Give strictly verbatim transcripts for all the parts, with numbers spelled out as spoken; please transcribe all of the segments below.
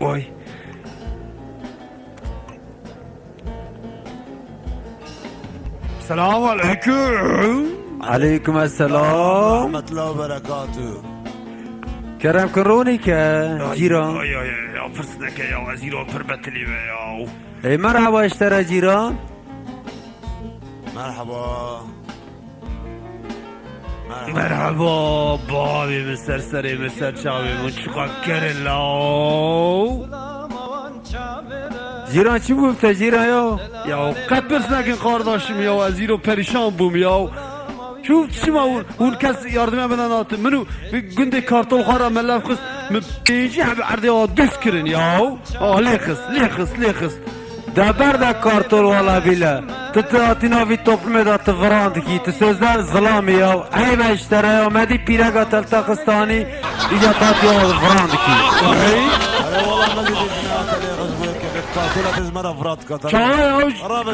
Oy. Selamun aleyküm. Aleyküm esselam. Rahmetullahi ve berekatuhu. Kerem kin ronî ke, cîran. Ay, ay, ay, ya pirs neke ya, ez îro pir betilî me ya. Ey, merhaba ji te re cîran. Merhaba. Merhaba. Merhaba, bavê min, ser serê min, ser çavê min, çiqa kerê law. Cîran, çi bû te cîran ya? Ya qet pirs nekin qardaşim ya, ez îro perîşan bûm ya. Çû çima hûn, hûn kes yardime min nedatin? Min û vî gundê Kartol xwe re me lev xist, min pêncî hebî erdê wa dûz kirin ya. A, lê xist, lê xist, lê xist. De berde Kartol wala bîle. Tu, tu hatî navî toplumê de tu viran dikî. Tu sözde zilamî ya. Eyb e ji te re ya. Me dî pîreka teltexistanî îca tatî ya viran dikî. Erê wala me dî dî ne ate lê xist bûye ke Kartol e tu ji me re viran dikata. Çawa ya?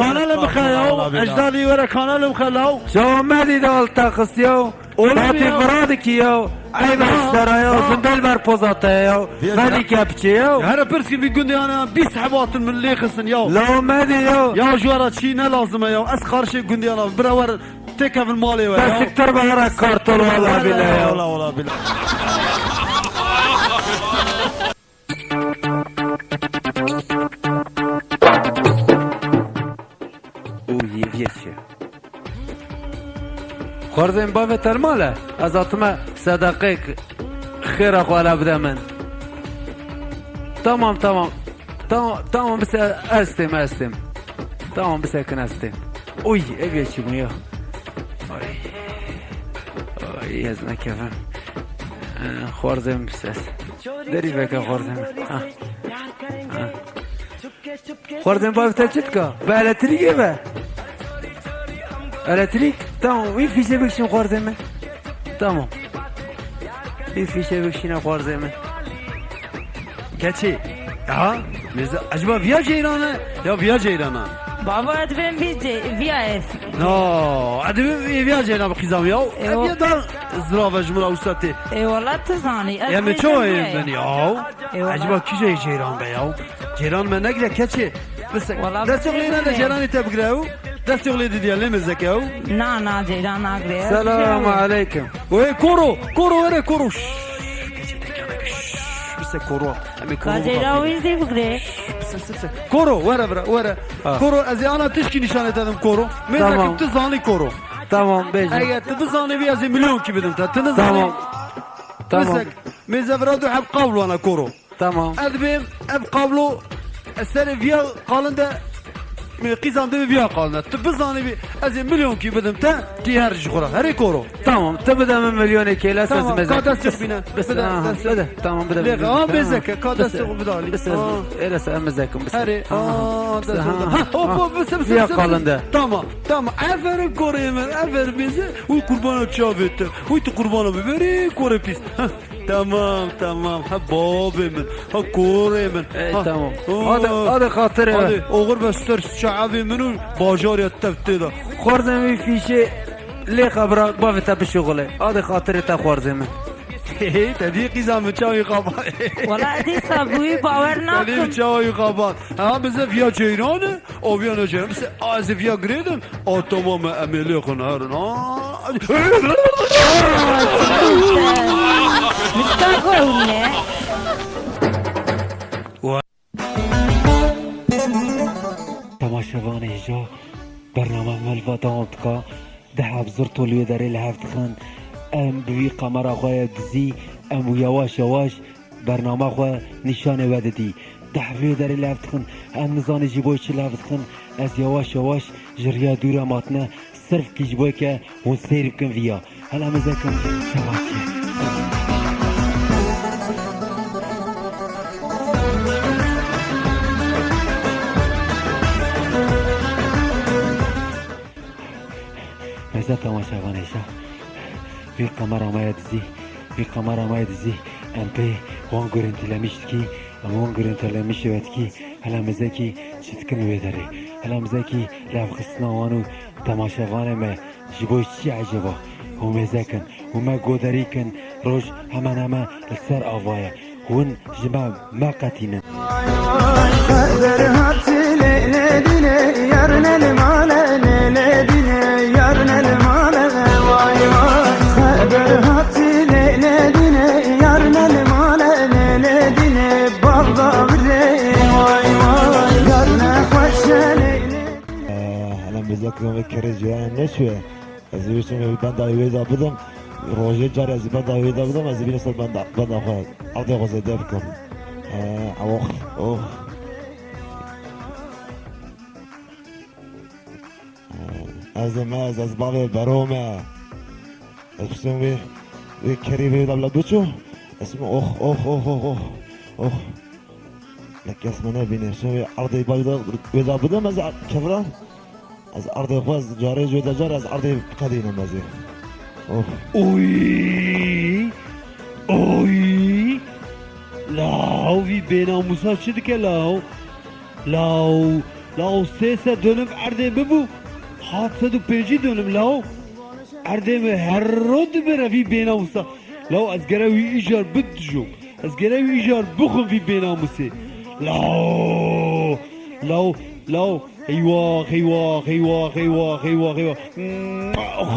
Kanalê bixe ya. Ecdadî were kanalê bixe law. Çawa me dî de altexist ya. Oğlum Fatih ya. Bira dikî ya. Eyb e ji te re ya. Ha. Zindel ber poza te ya. Vîya Medî kepçe ya. Here pirs ki vî gundê ana bîst hebatin min lê xistin ya. La Medî ya. Ya ji we re çî ne lazim e ya. Ez qarşê gundê ana bira wer têkevin malê we ya. Te siktir be here Kartol wala bîle ya. Wala, wala bîle. Û yê vê çi? Xwarzên bavê te li mal e? Ez hatime sedeqek xêra xwe hele bide min. Tamam, tamam. Tamam, tamam, bise ez têm, ez têm. Tamam, bisekin ez têm. Oy, ev yê çi bû ya? Ay. Ay, ez nekevim. Eh, xwarzên bise ez. Derî veke xwarzên. Ha. Ha. Xwarzên bavê te çi dika? Bi elektrîkê be. Elektrîk? Tamam. Wî fîşe bikişîn xwarzên min. Tamam. Wî fîşe bikişîne xwarzên min. Keçê. Ha? Mêze, acaba viya ceyran e? Ya viya ceyran e? Baba, ez dibêm vî ce-, viya ev. No, ez dibêm viya ceyran bi qîza min ya. E, ev o- ya da zirava ji min re wisa tê. E, wala tu zanî. Ez Ya me bêjim çawa viya ye ev. Ben ya? E, wala. Acaba kîje ceyran be ya? Ceyran me negire keçê. Wala destê xwe lê nede, ceyranê te bigire ew. Destê xwe lê didiye lê mêzeke ew. Na, na, ceyran nagire. Selamu aleyküm. Oy, koro, koro, were koro. Şşş, keçê te kene, şşş, bise koro. Em ê koro. Ka ceyran wî zî bigire. Şşş, bise, bise, bise. Koro, were, were, were. Ha. Koro, ez ê ana tişkî nîşanê te dim koro. Mêzekim. Tamam. Tu zanî koro. Tamam, bêje. Eger tu bizanî bî ez ê milyonkî bidim te. Tu nizanî. Tamam. Tamam. Mêzek, mêze vira du heb qavl wana koro. Tamam. Ez dibêm ev qablo, ez serê viya qalin de, qîzan de viya qalin de. Tu bizanî bî, ez ê milyonkî bidim te, tî her ji xwe re. Herê koro. Tamam, tu bide min milyonê kêle, ez Tamam, mezek. Ka destê xwe bîne. Bide, aha, destê xwe. Bide. Tamam, bide. Lê, ha, mezeke, ka destê xwe bide alî. Bise, ha. Êre se mezek, bise. Herê, ha, destê xwe bide. Ha, ha, hop, hop, bise, bise, viya bise, bise. Qalin de. Tamam, tamam. Aferin korê min, aferin bise. Uy kurbana çavê te. Uy tu kurbana biberî, korê pîs. Ha. Tamam, tamam. Ha babê min, ha korê min. Ey, ha, tamam. Oo. Hadi, hadi xatirê. Hadi, oxir be ser çavê min û bajarê tev tê de. Xwarzên wî fîşê lê xebra bavê te bişuxulê. Hadi xatirê te xwarzê min. Hey, te dî qîza min çawî xabat. Wala dîsa bûyî bawer nakim. Te dî çawî xabat. Ha, bize viya ceyran e. Aviya nacem, se, a, ez ê viya girêdim. A, tamam e, em ê lê xwe neherin. A, Mista xwe hûn ne. Temaşevanê hêja, bername me li va dewam dika. Deh heb zirto li wê derê li hev dixin. Em bi wî kamera xwe ye dizî, em wî yewaş yewaş bernama xwe nîşanê we didî. Deh vê derê lev dixin, em nizanî ji bo çi lev dixin, ez yewaş yewaş ji riya dû re matine, sirf kî ji bo ke hûn seyr bikin viya. Hela mizekin, şevaşê. Mêze temaşevanê şa. Vî kamera me ye dizî. Vî kamera me ye dizî. Em pê wan gurintîlemîş dikî. Em wan gurintîlemîşê we dikî. Hela mêzekî çi dikin wê derê. Hela mêzekî levxistina wan û temaşevanê me ji bo çi ecêba. Hûn mêzekin. Hûn me goderî kin. Roj hemen hemen li ser ava ye. Hûn ji me meqetînin. Xeber hat lê lê dînê, yar nel male, lê lê dînê, yar nel male, vay vay. Xeber hat lê lê dînê, yar nel male, lê lê dînê, bal da birê, vay vay. Yar ne xweş e, lê lê dînê. Eh, hele mizek ve kerê ciyan ne çûye. Ez ê wiştim wê benda wê de bidim. Rojê carê ez ê benda wê de bidim, ez ê bîne ser benda, benda xwe. Erdê xwe zêde bikim. He, oh, oh. He, ez ê me, ez, ez bavê bero me. Ez wiştim wê, wê kerî wê de bila biçû. Ez me, oh, oh, oh, oh, oh. Oh. Lê kes me nebîne. Şevê erdê baş da wê da bidim ez kevran. Ez erdê xwe ez carê ji wê de car ez erdê qedînim ez ê. Of. Oy! Oy! Law vî bênamusa çi dike law? Law, law sê sed dönüm erdê bibû. Hat sed û pêncî dönüm law. Erdê min her ro dibire vî bênamusa. Law ez gere wî îcar bidijom. Ez gere wî îcar bixwim vî bênamusê. Law! Law! Law! Eyvah, eyvah, eyvah, eyvah, eyvah, eyvah. Oh!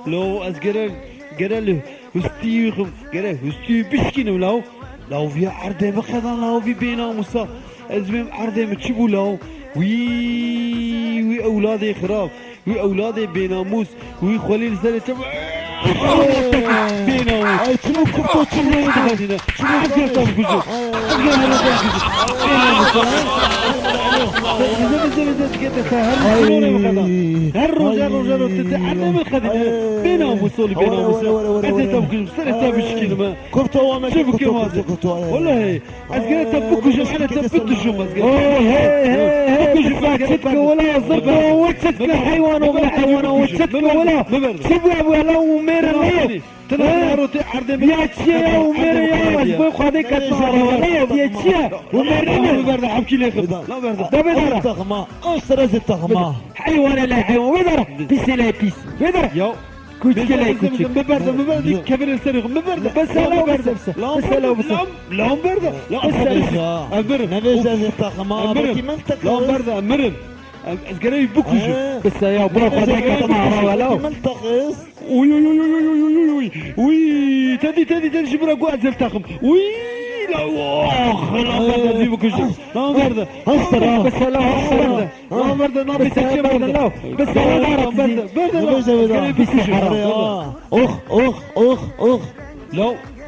Law ez gere, gere li hustî wî xim, gere hustî wî bişkînim law. Law viya erdê min qedan law vî bênamusa. Ez bêm erdê min çi bû law? Wî, wî ewladê xirab. Wî ewladê bênamûs, wî xwelî li serê çav. Bênamûs. Ay, çi bû kurto, çi bû? Çi bû? Ez gel te bikujim. Ez gel te bikujim. Bênamûs. Bize, bize, bize, dike te her roj min qedîne. Her roj, her roj, her roj, te, te erdê min qedîne. Bênamûs, olî bênamûs. Ez ê te bikujim, serê te bişkînim, ha. Kurto, wame, çi bikim, kurto, kurto, kurto, ay, ay. Welahi. Ez gere te bikujim, hele te bidijim ez gere. Hey, hey, hey, hey, bikujim, ez gere te bidijim. Çit ke wela, zirka we çit ke, heywano, wela heywano we çit ke wela. Çi bû wela û mêre ne? Tena naro te erdê min. Ya çi ye ya û mêre ya, ez bo Xwedê ketma ara wela ya, ya çi ye? Û mêre ne? Biber de hepkî lêxim. La ber de. Da bedara. Taxma, aştera zî taxma. Heywane le heywan, bedara. Pîsê le pîs. Bedara. Ya. Kuçke lay kuçik. Min berde, min berde, dik kevirê serê xwe, min berde. Bes la, bes la, bes la. Lan berde, lan, lan berde. Lan berde. Emirim. Nevêje vê taxima, belkî min teqis. Lan berde, emirim. Ez gerek bikujim. Bes ya, bo Xwedê ketma ara wela. Belkî min teqis. Uy, uy, uy. Uy, tedî, tedî, tedî, ji bira got ez li taxim. Uy, la, oh, lan berde, ez ê bikujim. Lan berde. Hasta la. Bes la, hasta la. Lan berde, lan berde, lan berde, lan berde, lan berde, lan berde, lan berde. Ox, ox, ox, ox. Law.